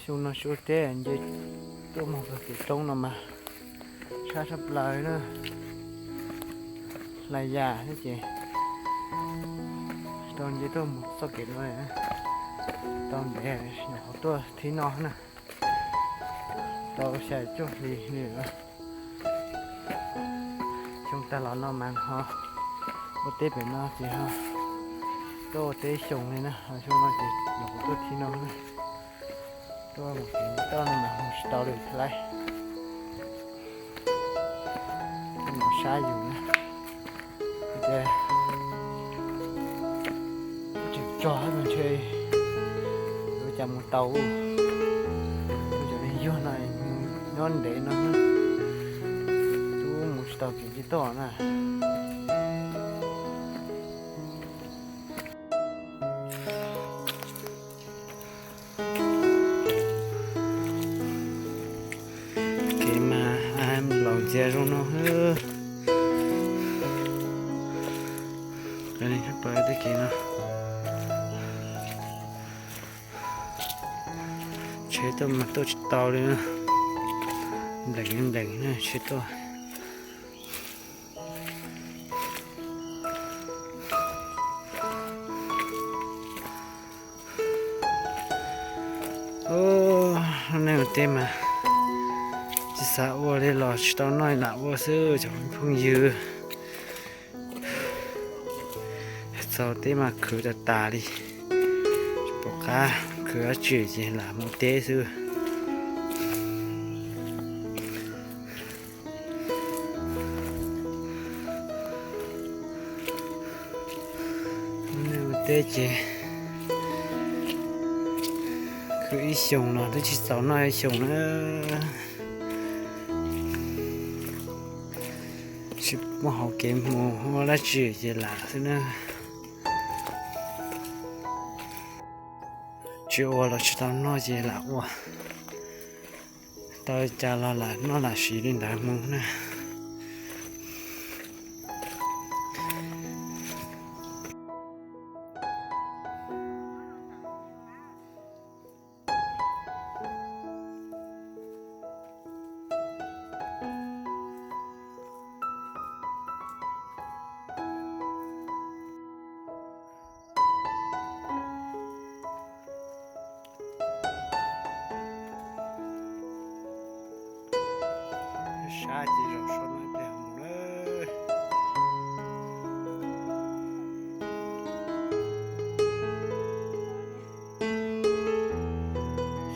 Xyoo no sub teb nce tuaj mus txoj kev roob no mas sab tshaj plaws na. Hlais yam thiab ces tau nce tuaj mus txoj kev no, tau ntev nyuam qhuav tuaj thib no na. Tau xya cuaj hli li. Xyoo tag los no mas ho ua teb pem no ces ho tuaj ua teb xyoo li na, ho xyoo no ces nyuam qhuav tuaj thib no na. Tuaj mus kev toj no mas mus tsis tau li thiab lauj. Tuaj no sab yus na. Ces tseem tsog mas ntshe yuav cas mus tau. Cov neeg yog no nyob ntev no, tub mus tsis tau kev nce toj na. Kev mas laus ntxias zoo no. Qhov nej pom tej kev no, tsheb tuaj mas tuaj tsis tau li na. Nplees nplees na tsheb tuaj. Lub neej ua teb mas tsis xav ua li los tsis tau noj lam ua xwb cov phooj ywg. Txog teb mas khwv tas tas li, tsis pom qab khwv dab tsi ces lam mus teb xwb. Ua teb ces khwv ib xyoos los twb tsis txaus noj ib xyoos na. Tsis muaj hauv kev mus ua dab tsi ces lam xwb na. Tsis ua los tsis tau noj ces lam ua. Tau cas los lam noj lam siv li ntawd mus na. Sab ces zaum so no ib pliag mus lawm.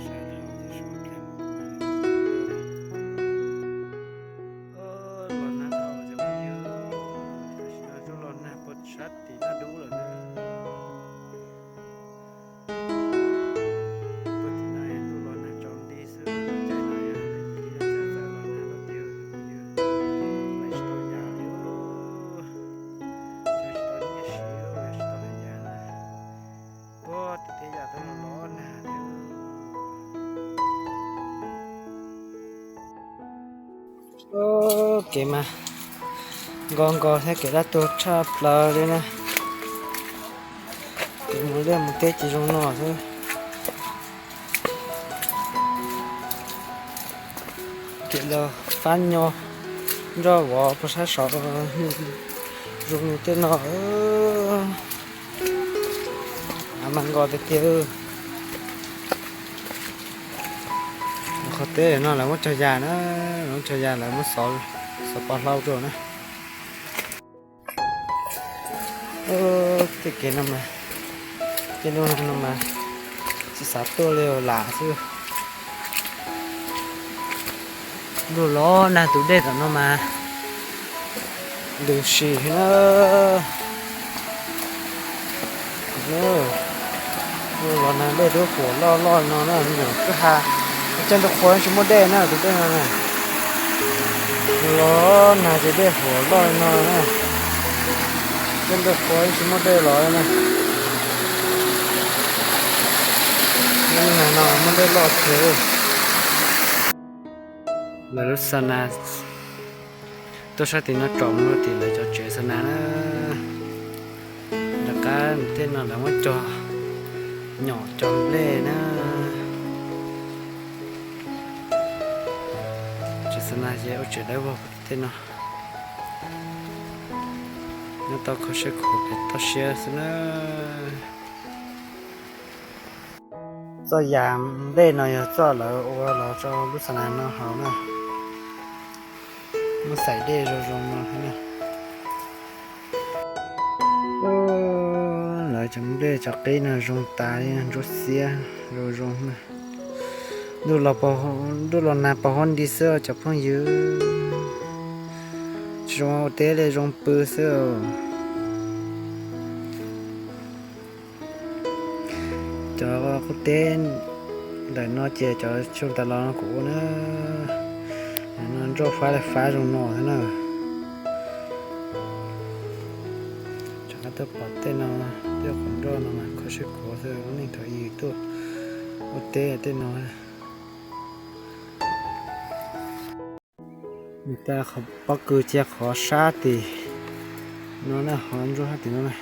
Sab dhau ces so ib pliag mus. Los nag dhau ces phooj ywg, tam sim no tuaj los nag puag sab tim Naj Dub lawm na. Puag tim no ntuj los nag tsaus nti xwb, caij no yog leej txiv los cas txawm los nag los tiag phooj ywg, hais tsis tau yam li, caij tsis tau nyiaj siv, tsis tau hais yam na. Puag tim tej yam tuaj los los nag thiab. Kev mas nkos nkos thiab kev dab tuag tshaj plaws li na. Kev mus liaj mus teb ces zoo no xwb. Kev los fab nyo nroj vov puag sab saud zoo li tej no. Av mas nkos tiag tiag. Qhov teb no lawv muab cog yas na, lawv muab cog yas lawv muab xov pov hlau rau na. Tej kev no mas, tej lub no mas tsis xav tuaj li lam xwb. Ntuj los nag tus dej tom no mas ntws sim na. Ntuj los nag dej twb huam loj loj no na, me nyuam kwj ha, caij ntuj qhua tsis muaj dej na tus dej no na. Ntuj los nag ces dej huam loj no na. Caij ntuj qhua tsis muaj dej los na. Nag no muaj dej loj thiab. Lawv lub xa na tuaj sab tim no tsom mus rau tim lawv cov tsev xa na na. Rov qab tej no lawv muab cog Nyom cog nplej na. Tsev xav na ces ua tsev dawb vog tej no. Nyob tau kho siab khuav pem toj siab xwb na. Txoj yam nplej no yog txoj lawv ua los rau lub xav na no haus na. Muab xaim dej zoo zoo no thiab na. Lawv cov nplej cov qib no zoo tas li, ntsuab xiab zoo zoo na. Ntuj los nag pos huab nti xwb cov phooj ywg. Tsis zoo ua teb li, zoo pw xwb. Cov qub teb ntawm no ces cov xyoo tas los no kuv ua na. No nroj fab li fab zoo no thiab na. Rov qab tuaj pom tej no, tej qhov nroj no mas kho siab khuav xwb, lub neej thaum ub tuaj ua teb tej no. Nws tas qhov pob kws cia qhov sab tim no na, qhov ntsuab sab tim no na.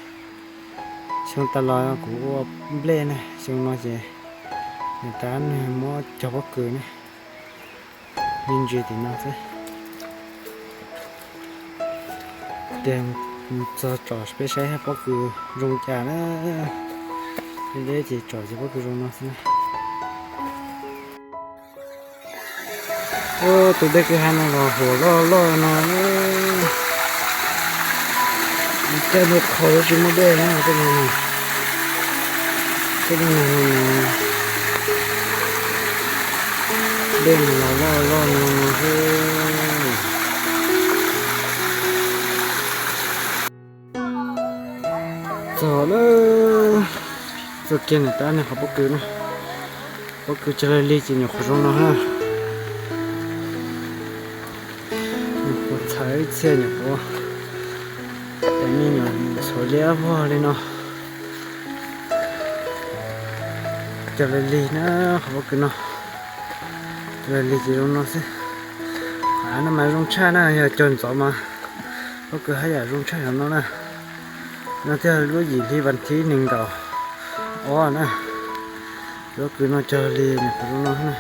Xyoo tas los kuv ua nplej na, xyoo no ces nws tas nws muab cog pob kws na, me ntsis tim no xwb. Ces mus txog tsom peb saib pob kws zoo cas na, deb deb ces tsom ces pob kws zoo no xwb na. Tus dej kwj ha no los huam loj loj no. Caij mus qhov tsis muaj dej na, tej no, tej no, dej no los loj loj no xwb. Txog lawm, txog kiag nws tab nws qhov pob kws na. Pob kws cog lig lig ces nyuam qhuav zoo no na. Nyuam qhuav txhawv ib txhia nyuam qhuav cov me nyuam ntxhuav liab vog li no. Cog lig lig na, qhov pob kws no. Cog lig lig ces zoo no xwb. Av no mas zoo tshaj na, yog cog ntxov mas pob kws haj yam zoo tshaj yam no na. No thiaj lub yim hli vas thib nees nkaum ob na. Pob kws no cog lig nyuam qhuav zoo no na.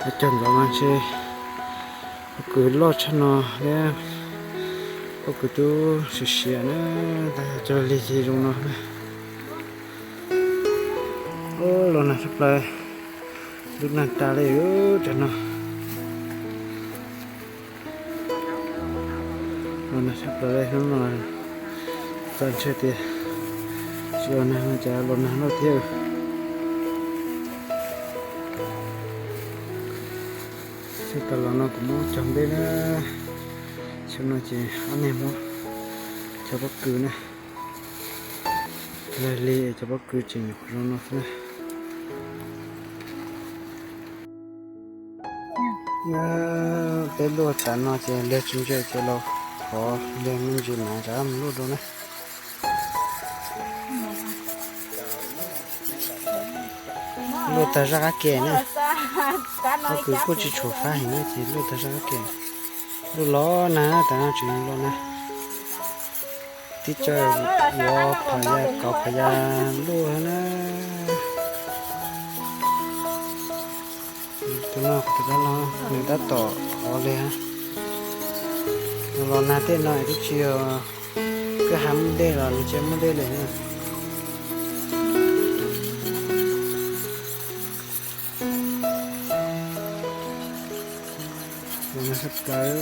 Cog ntxov mas ntshe pob kws loj tshaj no thiab, pob kws twb siav siav na, tab cog lig ces zoo no na. Los nag tshaj plaws, lub nag tas li cov no. Los nag tshaj plaws li hnub no, txawm ntshe tias tsis los nag no cas los nag loj thiab. Xyoo tas los no kuv muab cog nplej na, xyoo no ces ob niag muab cog pob kws na. Lig lig cov pob kws ces nyuam qhuav zoo no xwb na. Peb luaj tav no ces lig tsis ntse ces los thov lig me ntsis mas rov mus luaj dua na. Luaj tag zaj qab ke na. Pob kws kuj tsis tshuav fab heev na ces luaj tag zaj qab ke. Luaj los nag tas no tseem los nag. Tib co yuav phom yas kauv phom yas luaj na. Tus no tus dab laug nws tab tom hov li. Nws los nag tej no twb tsis yog kwj ha muaj dej los nws cia muaj dej li na. Los nag tshaj plaws.